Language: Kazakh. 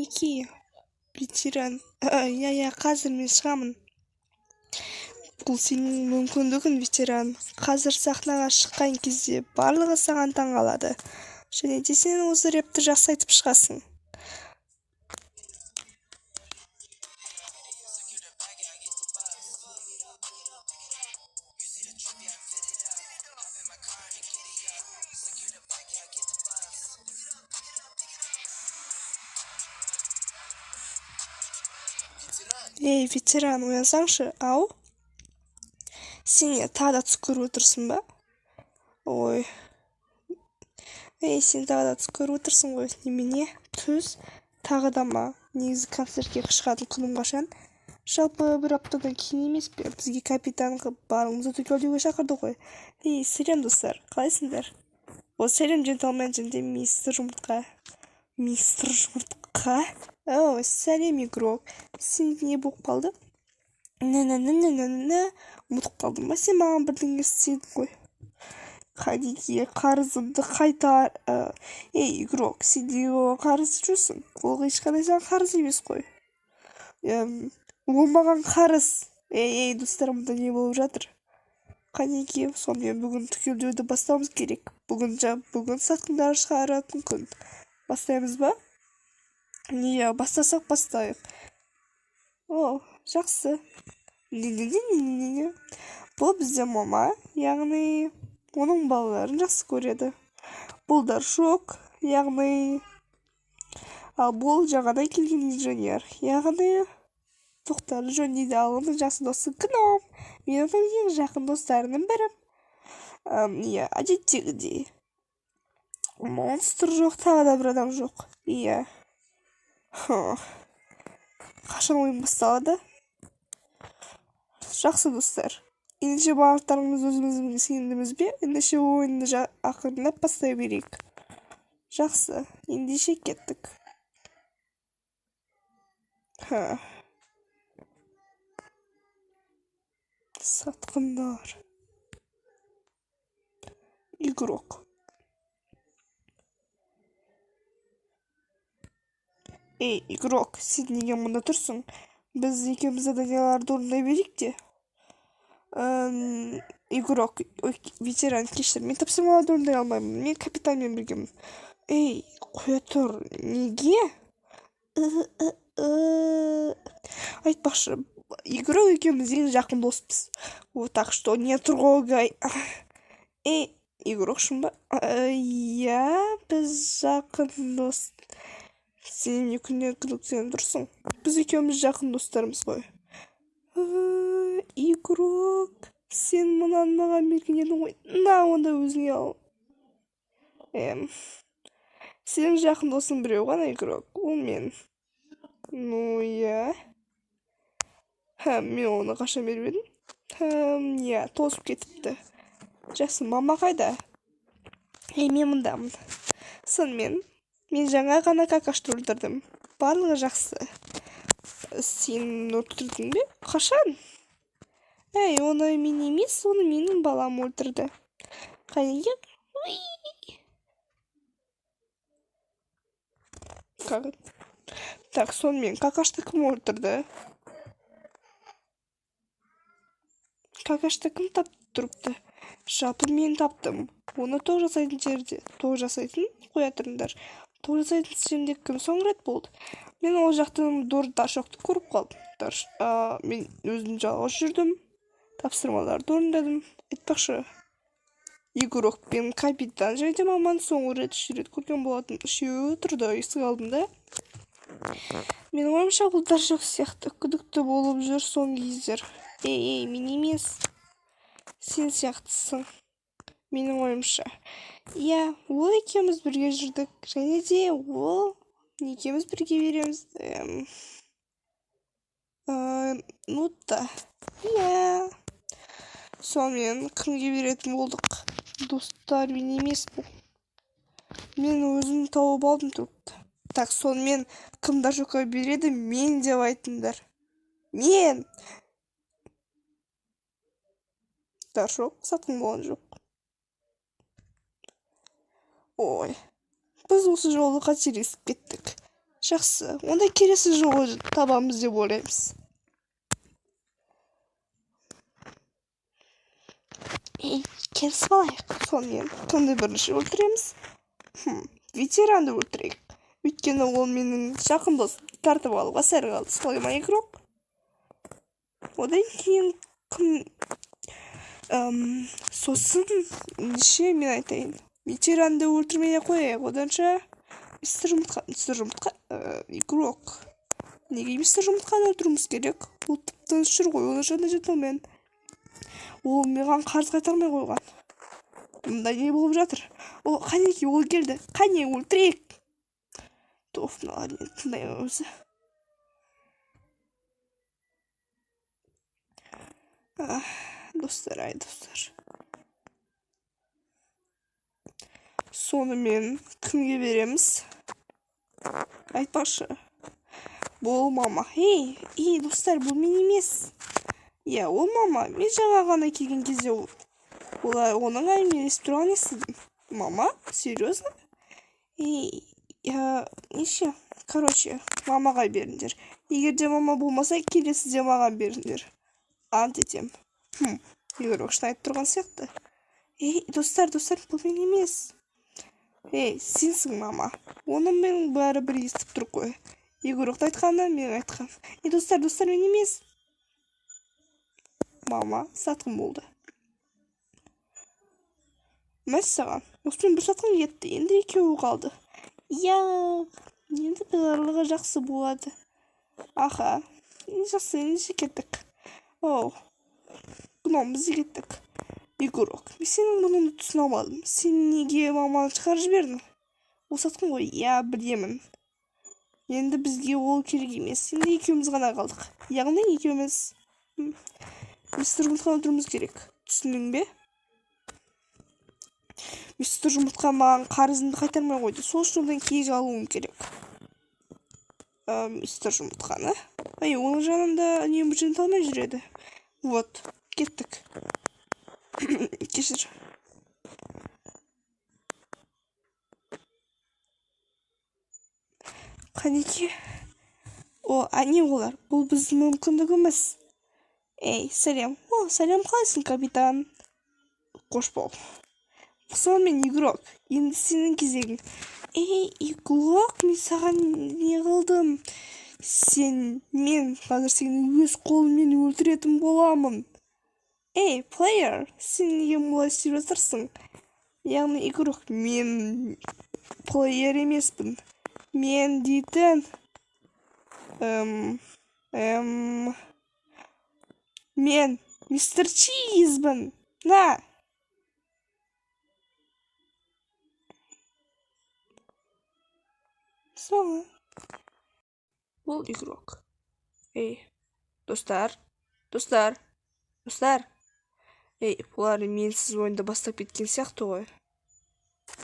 Қанеки, ветеран. Иә, қазір мен шығамын. Бұл сенің мүмкіндігің, ветеран. Қазір сахнаға шыққан кезде барлығы саған таң қалады. Және де сен осы рэпті жақсы айтып шығасың. Ей, ветеран, оянсаңшы, ау? Сен не, тағы да түс көріп отырсың ба? Ой. Ей, сен тағы да түс көріп отырсың ғой. Немене? Түс? Тағы да ма? Негізі концертке шығатын күнім қашан? Жалпы бір аптадан кейін емес пе? Бізге капитан қылып барлығымызды түгелдеуге шақырды ғой. Ей, сәлем, достар, қалайсыңдар? О, сәлем, джентльмен және мистер Жұмыртқа. Мистер Жұмыртқа? О, сәлем, игрок. Сен не болып қалды? Не-не-не-не-не. Ұмытып қалдым ба? Сен маған бірдеңе істедің ғой. Қанеки, қарызымды қайтар. Ей, игрок, сен неге оған қарыз жүрсің? Ол ешқандай саған қарыз емес қой. Ол маған қарыз. Ей, ей, достар, мұнда не болып жатыр? Қанеки, сонымен бүгін түгелдеуді бастауымыз керек. Бүгін сатқындар шығаратын күн. Бастаймыз ба? Не, бастасақ бастайық. О, жақсы. Не-не-не-не-не. Бұл бізде мама, яғни оның балаларын жақсы көреді. Бұл Даршок, яғни ал бұл жаңадан келген инженер, яғни тоқтарды жөндейді. Ал оның жақсы досы Гном, мен оның ең жақын достарының бірі. Иә, әдеттегідей. Монстр жоқ, тағы да бір адам жоқ. Иә. Қашан ойын басталады? Жақсы, достар. Ендеше барлықтарыңыз өзіміздің сенімдіміз бе? Ендеше ойынды ақырындап бастай берейік. Жақсы, ендеше кеттік. Сатқындар. Игрок. Ей, игрок, сен неге мұнда тұрсың? Біз екеуміз заданияларды орындай берейік те. Игрок, ой, ветеран, кешір, мен тапсырмаларды орындай алмаймын. Мен капитанмен біргемін. Ей, қоя тұр, неге? Айтпақшы, игрок екеуміз ең жақын доспыз. Вот так что не трогай. Ей, игрок шын ба? Иә, біз жақын дос. Сен не күннен күдіктеніп тұрсың? Біз екеуміз жақын достармыз ғой. Игрок, сен мынаны маған берген едің ғой. На, онда өзіңе ал. Сенің жақын досың біреу ғана, игрок. Ол мен. Ну, иә. Мен оны қашан беріп едім? Иә, тозып кетіпті. Жақсы, мама қайда? Ей, мен мұндамын. Сонымен, мен жаңа ғана какашты өлтірдім. Барлығы жақсы. Сен өлтірдің бе? Қашан? Әй, оны мен емес, оны менің балам өлтірді. Қанеки? Так, сонымен, какашты кім өлтірді? Какашты кім тапты тұрыпты? Жалпы мен таптым. Оны тоқ жасайтын жерде. Тоқ жасайтын қоя тұрыңдар. Тоқ жасайтын жерде кім соңғы рет болды? Мен ол жақтан Даршокты көріп қалдым. Мен өзім жалғыз жүрдім. Тапсырмаларды орындадым. Айтпақшы, игрок пен капитан және де маман соңғы рет үш рет көрген болатын. Үшеуі тұрды есік алдында. Менің ойымша, бұл Даршок сияқты күдікті болып жүр соңғы кездер. Ей, ей, мен емес. Сен сияқтысың. Менің ойымша. Иә, ол екеуміз бірге жүрдік. Және де ол екеуміз бірге береміз. Ну да. Иә. Сонымен кімге беретін болдық? Достар, мен емес бұл. Мен өзім тауып алдым трупты. Так, сонымен кім Даршокқа береді? Мен деп айтыңдар. Мен! Даршок сатқын болған жоқ. Ой, біз осы жолы қателесіп кеттік. Жақсы, онда келесі жолы табамыз деп ойлаймыз. Ей, келісіп алайық. Сонымен, кімді бірінші өлтіреміз? Ветеранды өлтірейік. Өйткені ол менің жақын досымды тартып алуға сәл қалды. Солай ма, игрок? Одан кейін кім... Сосын ендеше мен айтайын. Ветеранды өлтірмей қояйық. Оданша мистер жұмыртқа, мистер жұмыртқа, игрок. Неге мистер жұмыртқаны өлтіруіміз керек? Ол тып-тыныш жүр ғой, оның жанында джентльмен. Ол маған қарыз қайтармай қойған. Мында не болып жатыр? О, қанеки, ол келді. Қане, өлтірейік. Тоф, мыналар мені тыңдай ма өзі? Достар, ай, достар. Сонымен кімге береміз? Айтпақшы. Бұл мама. Ей, ей, достар, бұл мен емес. Иә, ол мама. Мен жаңа ғана келген кезде олар оның әңгімелесіп тұрғанын естідім. Мама? Серьезно? Ей, неше? Короче, мамаға беріңдер. Егер де мама болмаса, келесіде маған беріңдер. Ант етем. Игорь шын айтып тұрған сияқты. Ей, достар, достар, бұл мен емес. Ей, сенсің мама. Оны мен бәрібір естіп тұр қой. Игорьдің айтқаны, мен айтқан. Ей, достар, достар, мен емес. Мама сатқын болды. Мәссаған, осымен бір сатқын кетті, енді екеуі қалды. Иә, енді барлығы жақсы болады. Аха, енді жақсы, ендеше кеттік. Оу, гном, біз де кеттік. Игорок, мен сенің мұныңды түсіне алмадым. Сен неге маманы шығарып жібердің? Ол сатқын ғой. Иә, білемін. Енді бізге ол керек емес. Енді екеуміз ғана қалдық. Яғни екеуміз мистер жұмыртқаны өлтіруіміз керек. Түсіндің бе? Мистер жұмыртқа маған қарызымды қайтармай қойды. Сол үшін одан кек алуым керек. Мистер жұмыртқаны. Ай, оның жанында үнемі джентльмен жүреді. Вот, кеттік. Кешір. Қанеки. О, әне олар. Бұл біздің мүмкіндігіміз. Ей, сәлем. О, сәлем, қалайсың, капитан? Қош бол. Сонымен, игрок, енді сенің кезегің. Ей, игрок, мен саған не қылдым? Сен, мен қазір сені өз қолыммен өлтіретін боламын. Ей, плеер, сен неге мұлай істеп жатырсың? Яғни, игрок, мен плеер емеспін. Мен дейтін мен мистер Чизбін. На! Соңы. Бұл игрок. Ей, достар, достар, достар. Ей, бұлар менсіз ойынды бастап кеткен сияқты ғой.